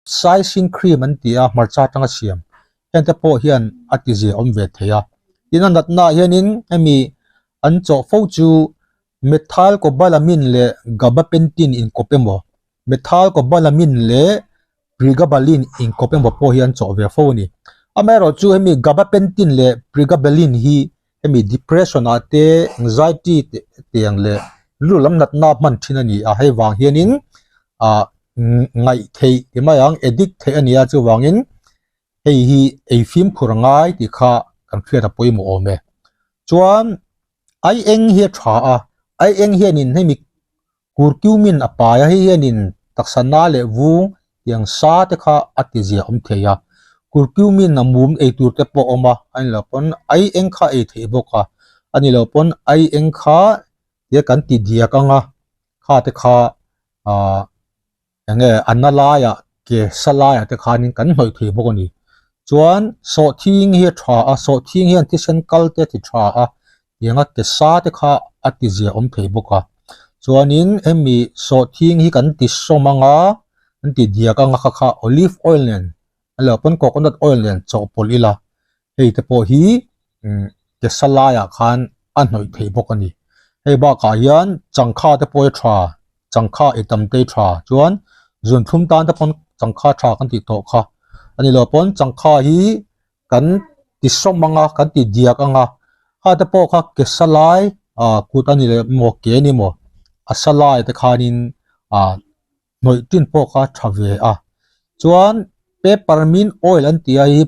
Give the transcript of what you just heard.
Capsaicin cream an ti a, hmarcha atanga siam heng te pawh hian a ti zia awm ve thei a. Tin a natna ah hianin hemi an chawh fo chu methylcobalamin leh gabapentin inkawp emaw, methylcobalamin leh pregabalin inkawp emaw pawh hi an chawh ve fo a ni. Amaherawhchu hemi gabapentin leh pregabalin hi hemi depression ah te anxiety te tiang leh rilru lam natna hman thin a ni a, hei vang hianin ah ngaih theih ti mai ang addict theih a ni a chuvangin hei hi ei fimkhur a ngai tih kha kan hriat a pawimawh awm e. Chuan ai eng hi a tha a, ai eng hianin hemi Curcumin a pai a, hei hianin taksa na leh vung tiang sa te kha a ti zia awm thei a. Curcumin a mum ei tur te pawh a awm a, a ni lo pawn ai eng kha ei theih bawk a, a ni lo pawn ai eng kha tia kan ti diak ang a, kha te kha ahh eng nge a na laiah ke sa laiah te khanin kan hnawih thei bawk a ni. Chuan sawhthing hi a tha a, sawhthing hian thisen kal te a ti tha a, tianga ke sa te kha a ti zia awm thei bawk a. Chuanin hemi sawhthing hi kan ti sawm ang a, kan ti diak ang a kha kha olive oil nen a lo pawn coconut oil nen chawhpawlh ila hei te pawh hi umm ke sa laiah khan a hnawih theih bawk a ni. Hei bakah hian changkha te pawh hi a tha, changkha ei tam te hi tha chuan zunthlum tan te pawn changkha tha kan tih tawh kha a ni lo pawn changkha hi kan ti sawm ang a, kan ti diak ang a, kha te pawh kha ke sa lai ah kut a ni leh maw ke a ni maw a sa lai te khanin ah hnawih tin pawh kha tha ve a chuan peppermint oil an tih a hi.